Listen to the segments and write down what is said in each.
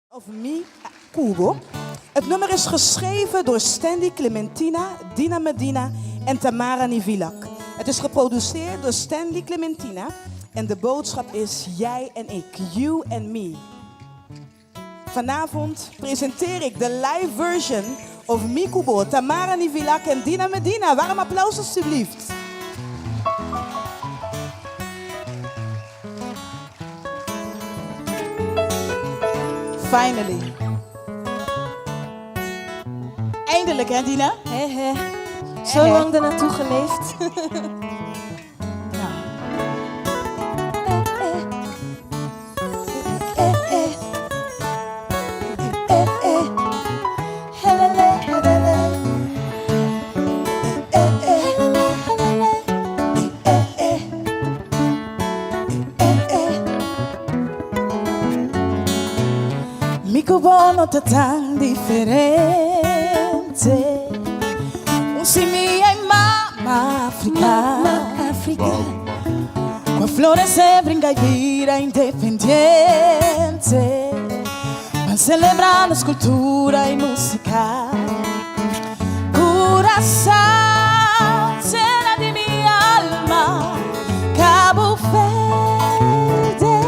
Of Mi Cubo. Het nummer is geschreven door Stanley Clementina, Dina Medina en Tamara Nivillac. Het is geproduceerd door Stanley Clementina en de boodschap is jij en ik, you and me. Vanavond presenteer ik de live version of Mi Cu Bo, Tamara Nivillac en Dina Medina. Warm applaus alstublieft. Finally. Eindelijk, hè Dina? Hè, hè. Zo lang ernaartoe geleefd. Nou. Eh, eh. Eh, eh. Helele, helele. Eh, eh. Helele, helele. Eh, eh. Eh, eh. Mi cu bo no ta tan diferente. Un simia di mama Afrika. Mama Afrika. Cu a florece, bringa y bira independiente. Ban celebra nos cultura y musica. Curaçao, tera di mi alma, Cabo Verde.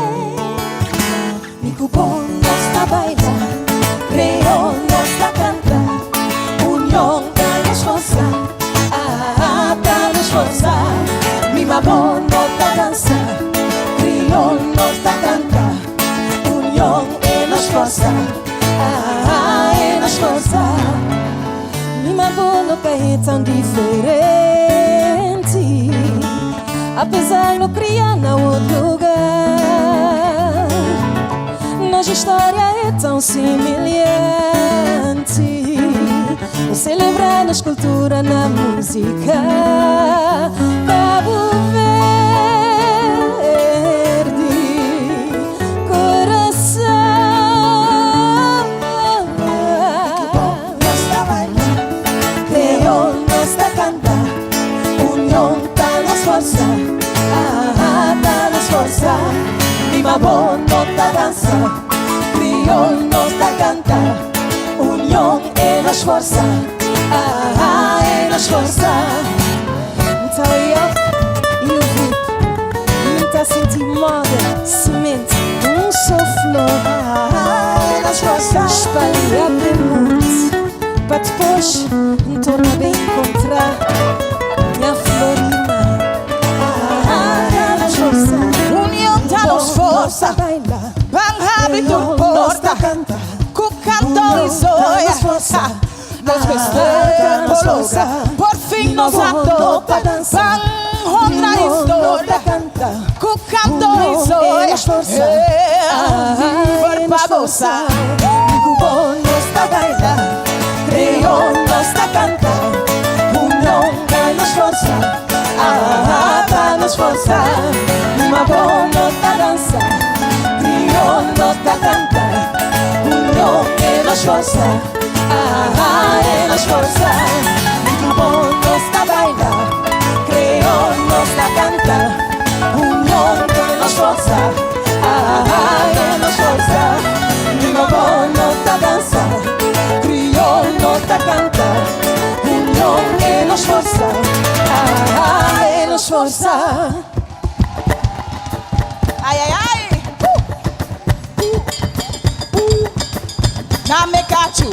Mi cu bo nos ta baila, Creol nos ta canta, Union ta nos forsa, ah, ta nos forsa. Mi mabon no ta dansa, Creol nos ta canta, Union ta nos forsa, ah, ta nos forsa. Mi mabon no ta tan diferente, apesar no cria na otro lugar. Nos historia ta tan semehante. Celebra nos cultura na musica. Cabo Verde, coração. Nos ta baila, Creol nos ta canta, Union ta nos forsa, ah, ta nos forsa. Mi mabon no ta dansa, Creol nos ta canta, Union ta nos forsa, ah, ta nos forsa. Então eu e o VIP, mi ta sinti moda, semente, un so flor. Ah, ta nos forsa. Spalha pe mundo, pa dipos torna ben encontra nha flor irma. Ah, ta nos forsa. Union ta nos forsa. Baila, Ban habri tur Creol nos porta. ta canta. Cu canto y Union ta nos forsa. Nos mester nos por forsa. Por fin nos atopa. Ban honra historia. canta. Cu canto y Union soya. ta nos forsa. Por nos pa goza. Mi cu bo nos ta baila, Creol nos ta canta, Union ta nos forsa, ah, ta nos forsa. Mi mabon no ta dansa, Creol nos ta canta, Union ta nos forsa, ah, ta nos forsa. Mi cu bo nos ta baila, Creol nos ta canta, Union ta nos forsa, ah, ta nos forsa. Mi mabon no ta dansa, Creol nos ta canta, Union ta nos forsa, ah, ta nos forsa. Ai, ai, ai! Na me got you. Ooh,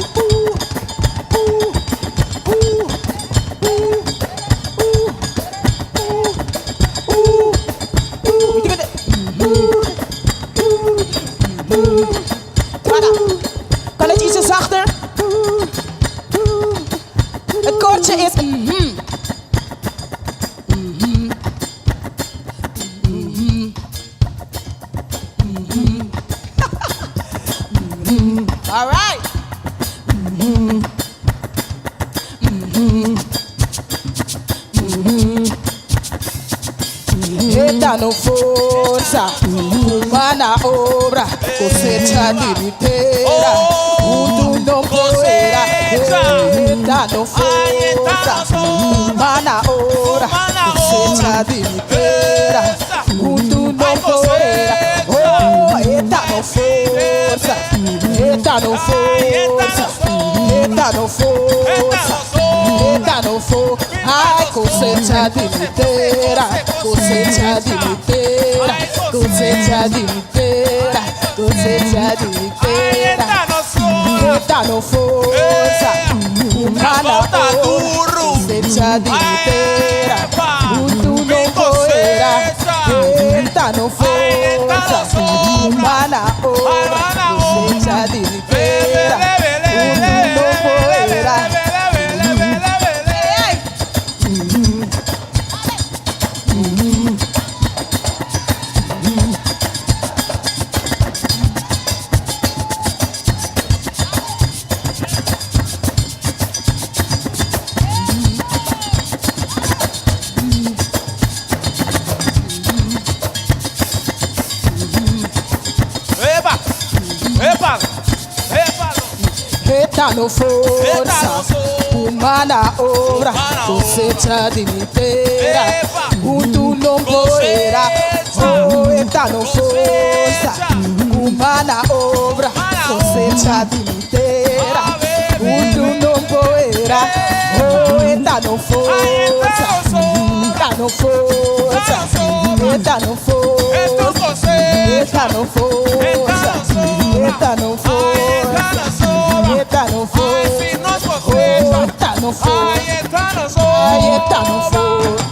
ooh, ooh, ooh, ooh, ooh, ooh, ooh. Ooh, ooh, ooh. Para. Kan het ietsje zachter? Het koortje is mhm. All right. E ta nos forsa, humana obra, cosecha di mi tera, hunto no poder. E ta nos forsa, humana obra, cosecha di mi tera, hunto no poder. Oh, e ta nos ta nos forsa, e ta nos forsa, e ta nos forsa, e ta nos fo. Ai, cosecha di mi tera, cosecha di mi tera, cosecha di mi tera, cosecha di mi tera. E ta nos forsa, humana obra, cosecha di mi tera, huntu nos por era. E ta nos forsa, humana obra, cosecha di mi tera, huntu nos por era. Epa! Epa! Epa! E ta nos forsa, humana obra, cosecha di mi tera, huntu nos por era. Oh, e ta nos forsa, humana obra, cosecha di mi tera, huntu nos por era. Oh, e ta nos forsa, ta nos forsa, e ta nos forsa, e ta nos forsa, e ta nos forsa, e ta nos forsa, oh, ta nos forsa, ai, ta nos forsa.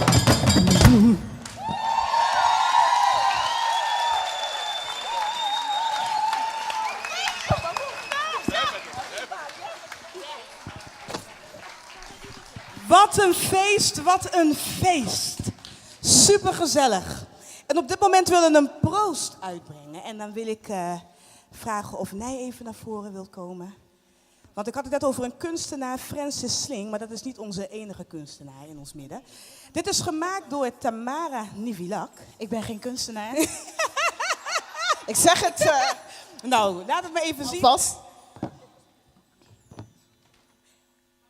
Wat een feest, wat een feest. Super gezellig. En op dit moment willen we een proost uitbrengen. En dan wil ik vragen of Nij even naar voren wil komen. Want ik had het net over een kunstenaar, Francis Sling, maar dat is niet onze enige kunstenaar in ons midden. Dit is gemaakt door Tamara Nivilak. Ik ben geen kunstenaar. Ik zeg het. Nou, laat het maar even zien. Vast.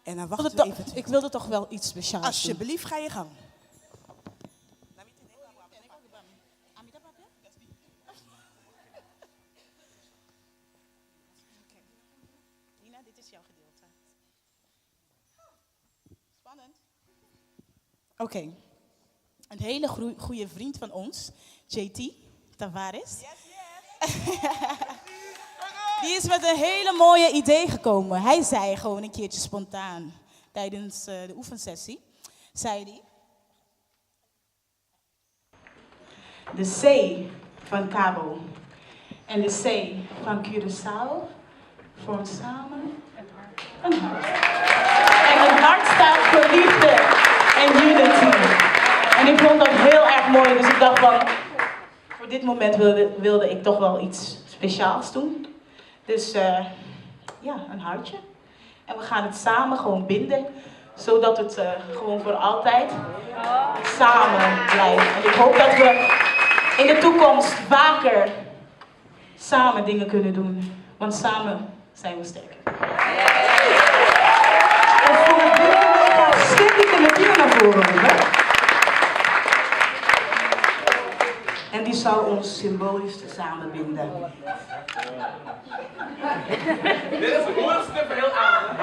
En dan wachten we even. Ik wilde toch wel iets speciaals doen. Alsjeblieft, ga je gang. Nina, dit is jouw gedeelte. Spannend. Oké. Een hele goede vriend van ons, JT Tavares. Yes, yes. Die is met een hele mooie idee gekomen. Hij zei gewoon een keertje spontaan tijdens de oefensessie, zei hij: De C van Cabo en de C van Curaçao vormt samen een hart. En een hart staat voor liefde en unity. En ik vond dat heel erg mooi, dus ik dacht van, voor dit moment wilde ik toch wel iets speciaals doen. Dus ja, een hartje. En we gaan het samen gewoon binden, zodat het gewoon voor altijd samen blijft. En ik hoop dat we in de toekomst vaker samen dingen kunnen doen. Want samen zijn we sterker. En voor het binden wil ik graag Cindy de Medina naar voren roepen. En die zal ons symbolisch samen binden. Dit is het moeilijkste van heel avond.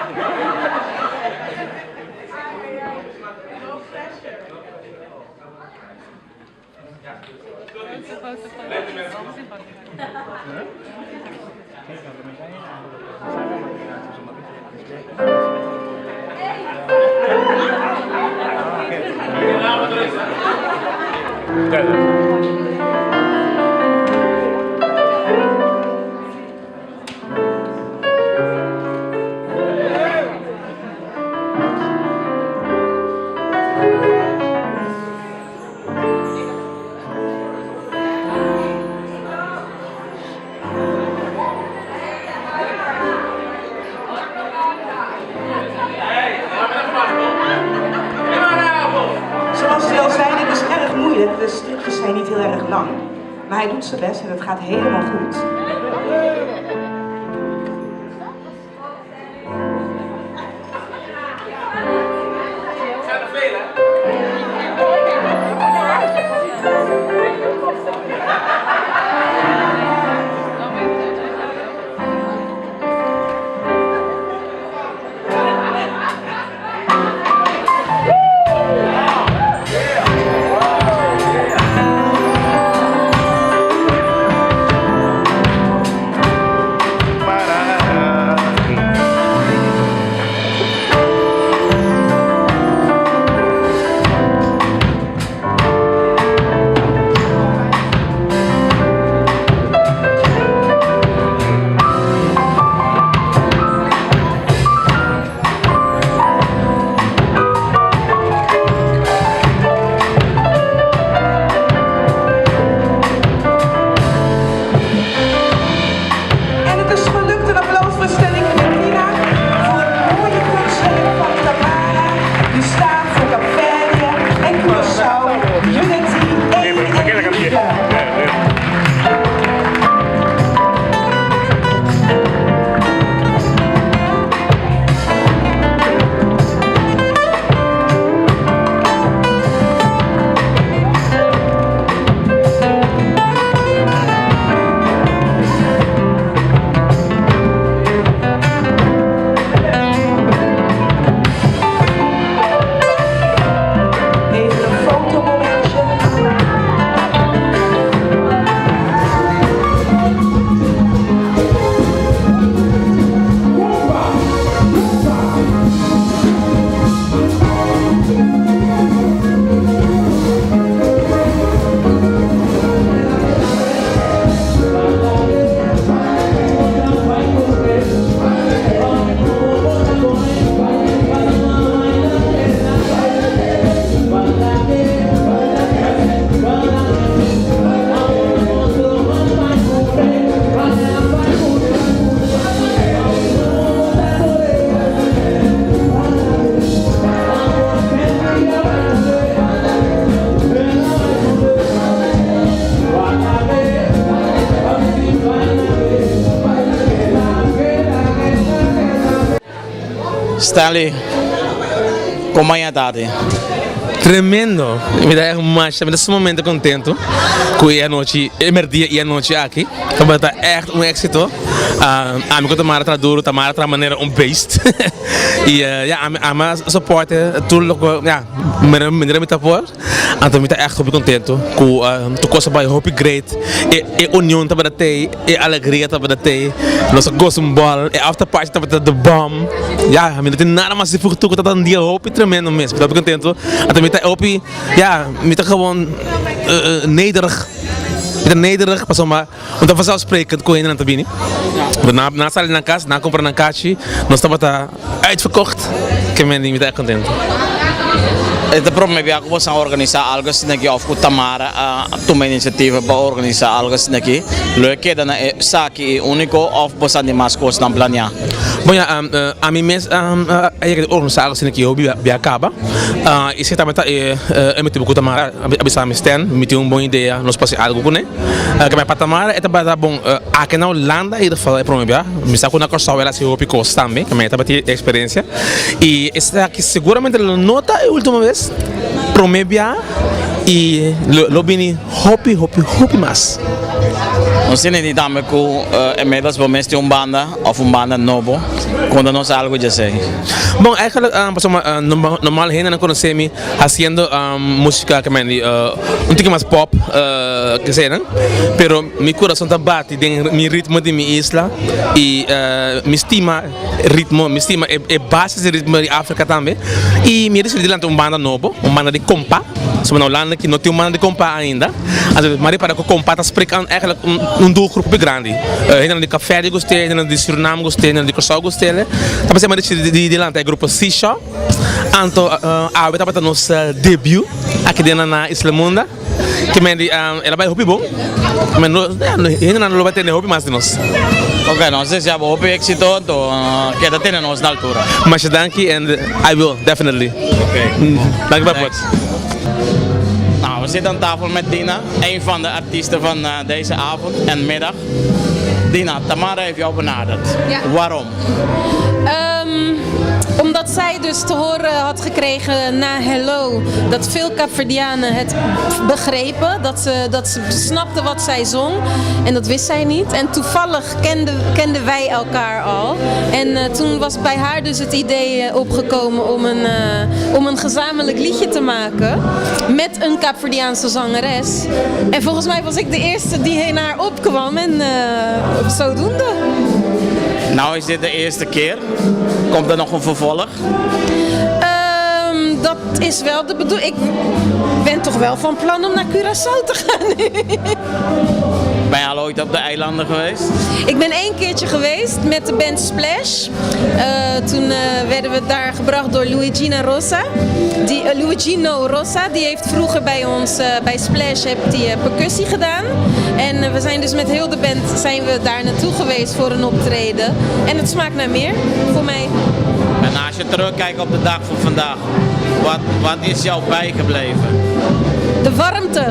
Zoals hij al zei, dit is erg moeilijk. De stripjes zijn niet heel erg lang. Maar hij doet zijn best en het gaat helemaal goed. Het zijn er veel, hè? Stanley, kon maña ta ati? Tremendo! Mi ta echt masha, mi ta sumamente contento cu e anochi, e merdia y anochi aki. Tabata echt un exito. Ami cu Tamara traha duro, Tamara traha manera un beest. Y ya, ami ami a soporte tur loke, ya, manera mi ta por. Anto mi ta echt hopi contento cu tur cos a bay hopi great. E e union tabata tey, e alegria tabata tey. Nos a goza un bol, e after party tabata the bomb. Ya, mi no tin nada mas di voeg toe cu tabata un dia hopi tremendo mes. Mi ta hopi contento. Anto mi ta hopi, ya, mi ta gewoon nederig. Mi ta nederig pasobra un ta vanzelfsprekend cu hendenan ta bini. Nan a sali nan cas, nan a cumpra nan cachi, nos tabata uitverkocht. Ke men di mi ta echt contento. E ta prome bia ku boso a organisá algu asina aki òf ku Tamara a tuma inisiativa pa organisá algu asina aki? Lo e keda na e saki e úniko òf boso a di mas kosnan planiá? Bon ya, ami mes a yega di organisá algu asina aki hopi bia kaba. Esei tabata e motibu ku Tamara a bisa mi, Stan, mi tin un bon idea, nos por hasi algu kuné. Ke pa Tamara e tabata bon aki na Hulanda in ieder geval e prome bia. Mi sa ku na Kòrsou el a hasi hopi kos tambe, ke mi tabatin e eksperensia. I esaki seguramente lo no ta e ultimo bes, prome bia i lo bini hopi hopi hopi mas. Nos tene di tambe ku inmiddels bo mes tin un banda òf un banda nobo, konta nos algu djesei. Bon, eigenlijk pasobra normal hendenan konosé mi Haciendo musica ke men di un tiki mas pop ke eseinan, pero mi kurason ta bati den mi ritmo di mi isla i mi stima ritmo, mi stima e bases di ritmo di Afrika tambe i mi a disidi di lanta un banda nobo, un banda di kompa, pasobra na Hulanda aki no tin un banda di kompa ainda, anto mi a ripara ku kompa ta spreek aan eigenlijk un doelgroep hopi grandi, hendenan di Kaapverdië gust'é, hendenan di Surinam gust'é, hendenan di Kòrsou gust'é, ta p'esei mi a disidi di lanta e grupo Seashore. Anto awe tabata nos debut aki den na Isla Munda. Ke men di el a bai hopi bon. Men no hendenan lo bai tende hopi mas di nos. Ok, nos desea bo hopi éxito, anto keda tene nos na altura. Masha danki and I will definitely. Ok. Danki pa apoyo. Nou, we zitten aan tafel met Dina, een van de artiesten van deze avond en middag. Dina, Tamara heeft jou benaderd. Ja. Waarom? Omdat zij dus te horen had gekregen na Hello dat veel Kaapverdianen het begrepen. Dat ze, dat ze snapten wat zij zong. En dat wist zij niet. En toevallig kenden, kenden wij elkaar al. En eh, toen was bij haar dus het idee eh, opgekomen om een, eh, om een gezamenlijk liedje te maken. Met een Kaapverdiaanse zangeres. En volgens mij was ik de eerste die naar haar opkwam. En zodoende. Nou is dit de eerste keer. Komt er nog een vervolg? Ehm, dat is wel de bedoeling. Ik ben toch wel van plan om naar Curaçao te gaan nu. Ben je al ooit op de eilanden geweest? Ik ben één keertje geweest met de band Splash. Eh, toen eh, werden we daar gebracht door Luigina Rosa. Die, eh, Luigino Rosa, die heeft vroeger bij ons, bij Splash, heeft die, percussie gedaan. En we zijn dus met heel de band zijn we daar naartoe geweest voor een optreden. En het smaakt naar meer voor mij. En als je terugkijkt op de dag van vandaag, wat, wat is jou bijgebleven? De warmte.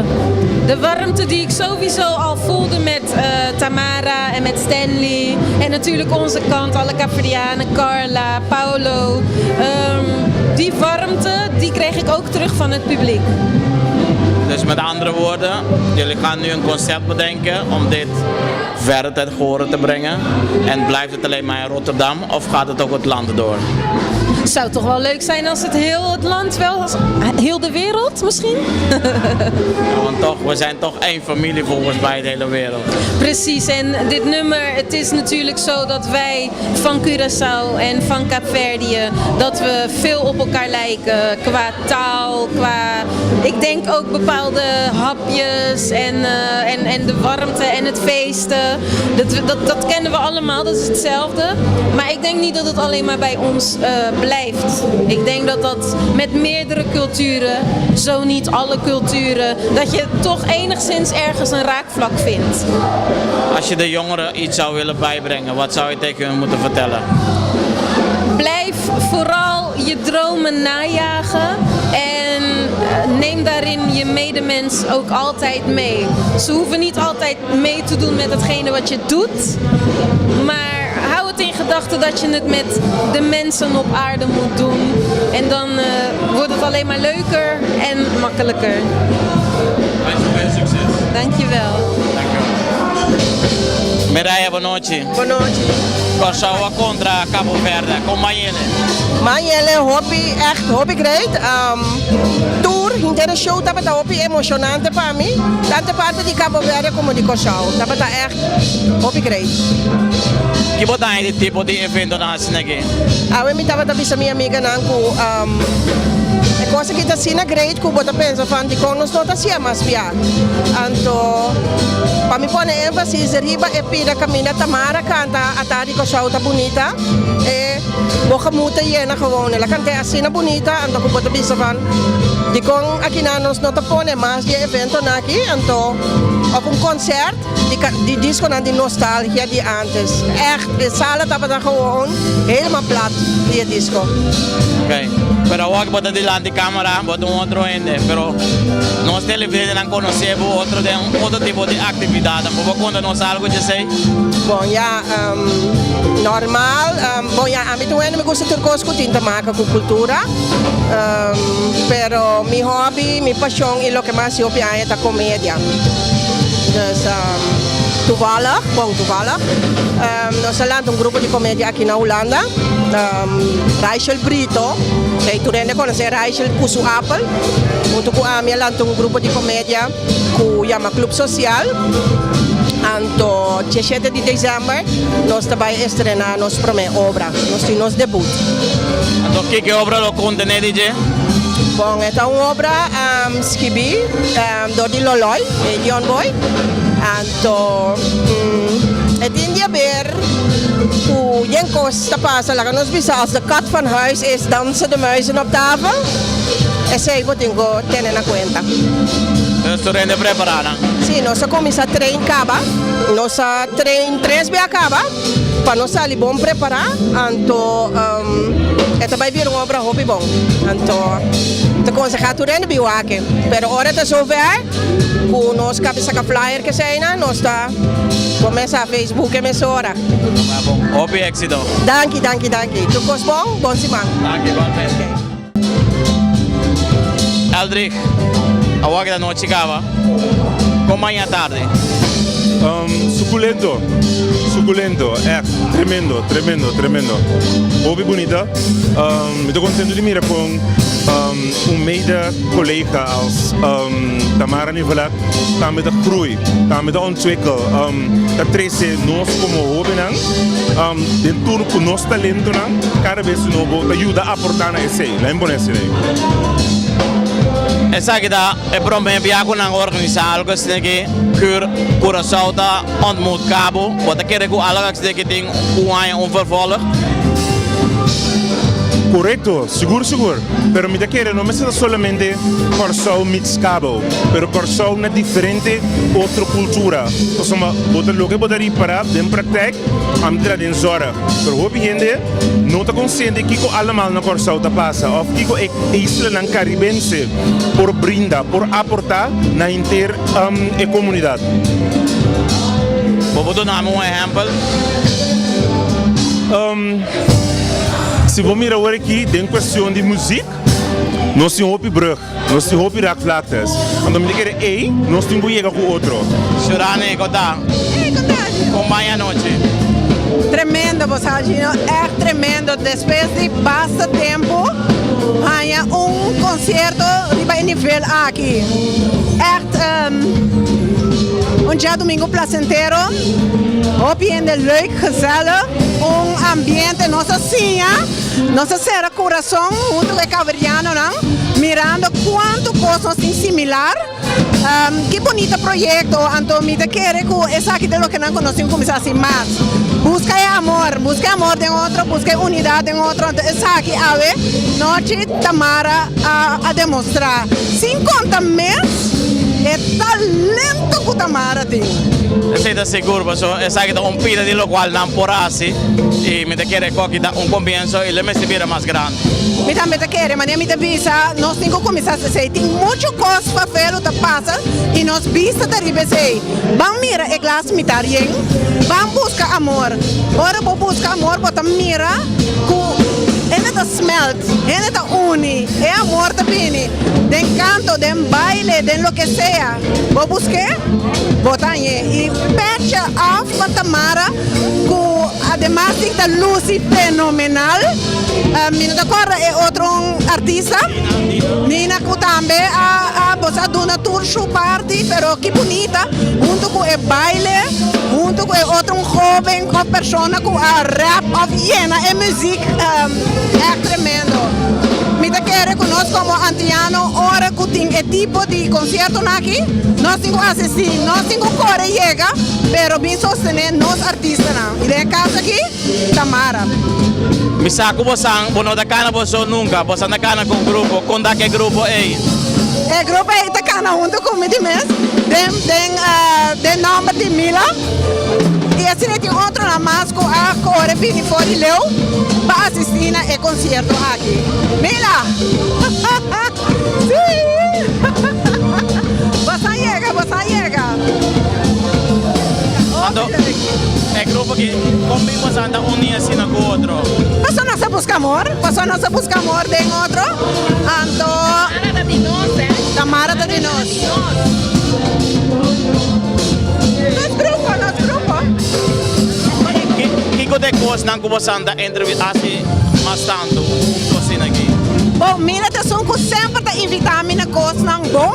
De warmte die ik sowieso al voelde met eh, Tamara en met Stanley. En natuurlijk onze kant, alle Kaapverdianen, Carla, Paolo. Ehm, die warmte, die kreeg ik ook terug van het publiek. Dus met andere woorden, jullie gaan nu een concept bedenken om dit verder ten gehore te brengen. En blijft het alleen maar in Rotterdam of gaat het ook het land door? Het zou toch wel leuk zijn als het heel het land wel, heel de wereld misschien? Ja, want toch, we zijn toch één familie volgens mij de hele wereld. Precies, en dit nummer, het is natuurlijk zo dat wij van Curaçao en van Kaapverdië, dat we veel op elkaar lijken qua taal, qua, ik denk ook bepaalde hapjes en, eh, en, en de warmte en het feesten. Dat, dat, dat kennen we allemaal, dat is hetzelfde. Maar ik denk niet dat het alleen maar bij ons eh, blijft. Ik denk dat dat met meerdere culturen, zo niet alle culturen, dat je toch enigszins ergens een raakvlak vindt. Als je de jongeren iets zou willen bijbrengen, wat zou je tegen hun moeten vertellen? Blijf vooral je dromen najagen en eh, neem daarin je medemens ook altijd mee. Ze hoeven niet altijd mee te doen met hetgene wat je doet, maar hou het in gedachten. gedachte dat je het met de mensen op aarde moet doen. En dan wordt het alleen maar leuker en makkelijker. Veel succes. Dankjewel. Mireia, bon nochi. Bon nochi. Kòrsou kontra Cabo Verde, kon a bai? Mayele, hopi, echt hopi great. Tur, henter show tabata hopi emoshonante pa mi. Tantu parti di Cabo Verde komo di Kòrsou. Tabata echt hopi great. Ki bo ta di tipo di eventonan asina aki? Awe mi tabata bisa mi amiganan ku e kos aki ta asina great ku bo ta pensa van di kon nos no ta hasié mas bia. Anto pa mi pone énfasis riba e pida kaminda Tamara kanta Atardi Kòrsou ta bunita e bo gemoed ta yena gewoon. El a kant'é asina bunita anto ku bo ta bisa van dikon akinan nos no ta pone mas di e eventonan aki anto òf un konsèrt di di diskonan di nostalgia di antes. Ègt e sala tabata gewoon helemaal plat di e disko. Ok, pero awor bo ta dilanti kamera, bo ta un otro hende, pero nos televidentenan konosé bo otro den otro tipo di aktividat. Bo por konta nos algu di esei? Bon ya, normal, bon ya, ami ta wende mi gusta tur kos ku tin ta maka ku kultura, pero mi hobby, mi pashon i loke mas hopi aña ta komedia. Dus toevallig, bon toevallig, nos a lanta un grupo di komedia aki na Hulanda, Raichel Brito, ei tur hende konosé Raichel ku su apel, huntu ku ami a lanta un grupo di komedia ku yama Club Social. Anto diesshete di desèmber nos ta bai estrená nos promé obra, nos tin nos debut. Anto kiko e obra lo kontené di dje? Bon, e ta un obra skibí dor di Loloy, e Dion Boy. Anto e tin di haber ku yen kos ta pasa, laga nos bisa als de kat van huis is dansen de muizen op tafel, esei bo tin ku tene na kuenta. Dus tur hende prepará nan? Sí, nos a kuminsá train kaba, nos a train tres bia kaba pa nos sali bon prepará, anto e ta bai bira un obra hopi bon. Anto ta konsehá tur hende bin wak, pero ora ta zover ku nos kabi saka flyer keseinan nos ta kuminsá Facebook e mesora. Hopi éksito. Danki, danki, danki. Tur kos bon? Bon siman. Danki, igualmente. Eldrich, awor ku ta nochi kaba, kon maña tardi? Suculento, suculento, echt tremendo, tremendo, tremendo. Hopi bunita. Mi ta contento di mira con un mede collega als Tamara Nivelat tambe ta groei, tambe ta ontwikkel, ta trece nos como hobennan den tur cu nos talentonan cada bes di nobo ta yuda aporta na esey. Laat mi pone asina ey. Esaki ta e prome bia cu nan organisa algo asina aki, Cur Curaçao ta ontmoet Cabo. Bo ta kere cu algo asina aki tin un aña un vervolg? Korekto, sigur sigur. Pero mi ta kere no mester ta solamente Kòrsou mits Cabo, pero Kòrsou na diferente otro kultura. Pasobra bo ta loke bo ta ripará den praktijk, ami ta den zòrg. Pero hopi hende no ta konsiente kiko alamal na Kòrsou ta pasa òf kiko e islanan karibense por brinda, por aportá na henter e komunidat. Bo por duna mi un ehèmpel? Si bo mira awor aki den cuestion di muziek, nos tin hopi brug, nos tin hopi raakvlaktes. Anto mi ta kere ey nos tin cu yega cu otro. Shurane, con ta? Hey, con ta? Con bai anochi? Tremendo, bo sa Gino, echt tremendo. Despues di basta tempo, haña un concierto riba e nivel aki. Echt un djadomingo placentero, hopi hende leuk, gezellig, un ambiente, nos a siña, nos a cera curason hunto cu e Caverianonan, mirando cuanto cos nos tin similar. Ki bunita proyecto, anto mi ta kere cu esaki ta loke nan cu nos tin cu cuminsa haci mas. Busca e amor, busca e amor den otro, busca e unidad den otro, anto esaki awe nochi Tamara a demostra. Sin conta mes. E talento ku Tamara tin. Esei ta sigur paso esaki ta un pida di lokual nan por hasi i mi ta kere koki ta un komienso i lo mester bira mas grandi. Mi tambe ta kere, manera mi ta bisa, nos tin ku kuminsá esei. Tin muchu kos pa felu ta pasa i nos bista ta riba esei. Ban mira e glas mitar yen, ban buska amor. Ora bo buska amor bo ta mira ku hende ta smelt, hende ta uni, e amor ta bini den kanto, den baile, den loke sea. Bo busk'é, bo ta hañ'é. I petje af pa Tamara ku ademas di ta lusi fenomenal, mi no ta kòrda e otro un artista, Nina ku tambe a boso a duna tur su parti, pero ki bunita huntu ku e baile, huntu ku e otro un hoben òf persona ku a rap òf yena e muzik, ègt tremendo. Mi ta kere ku nos komo antiano ora ku tin e tipo di konsiertonan aki, nos tin ku asistí, nos tin ku kore yega, pero bin sostené nos artistanan. I den e kaso aki, Tamara. Mi sa ku bosan, bo no ta kana bo so nunka, bosan ta kana ku un grupo. Kon ta ku e grupo ei? E grupo ei ta kana huntu ku mi di mes, den den den nòmber di Mila. I asina tin otronan mas ku a kore bini for di leu pa asistí na e konsierto aki. Mila! Sí! Bosan yega, bosan yega! Anto e grupo ki kon bin boso ta uni asina ku otro? Pasobra nos a buska amor, pasobra nos a buska amor den otro, anto. Tamara ta di nos, eh. Tamara ta di nos. Nos grupo, nos grupo. Kiko ta e kosnan ku boso ta hasi mas tantu huntu asina aki? Bon, Mila ta esun ku semper ta invitá mi na kosnan bon.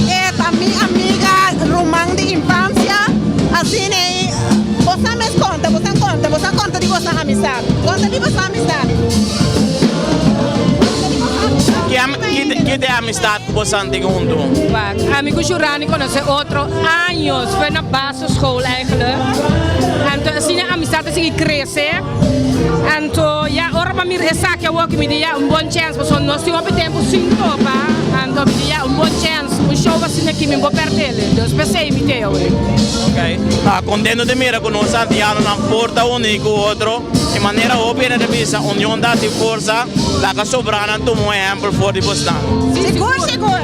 E ta mi amiga, ruman di infansia. Asina ei, bosan mes konta, bosan konta, bosan konta di bosan amistat. Konta di bosan amistat. Konta di bosan amistat. Ki ta e amistat ku bosan tin huntu? Wak, ami ku Shurani konosé otro años, for na basisschool eigenlijk. Anto asina e amistat a sigui krese. Anto ya ora pa mira esaki awor ki mi di ya un bon chèns pasobra nos tin hopi tempu sin topa anto mi di ya un bon chèns un show asina aki mi bo pèrdele dus p'esei mi te awe. Ok, ta kontento di mira ku nos santianonan por ta uní ku otro i manera hopi hende ta bisa union ta hasi forsa laga sobranan tuma un ehèmpel for di bosnan. Sigur sigur.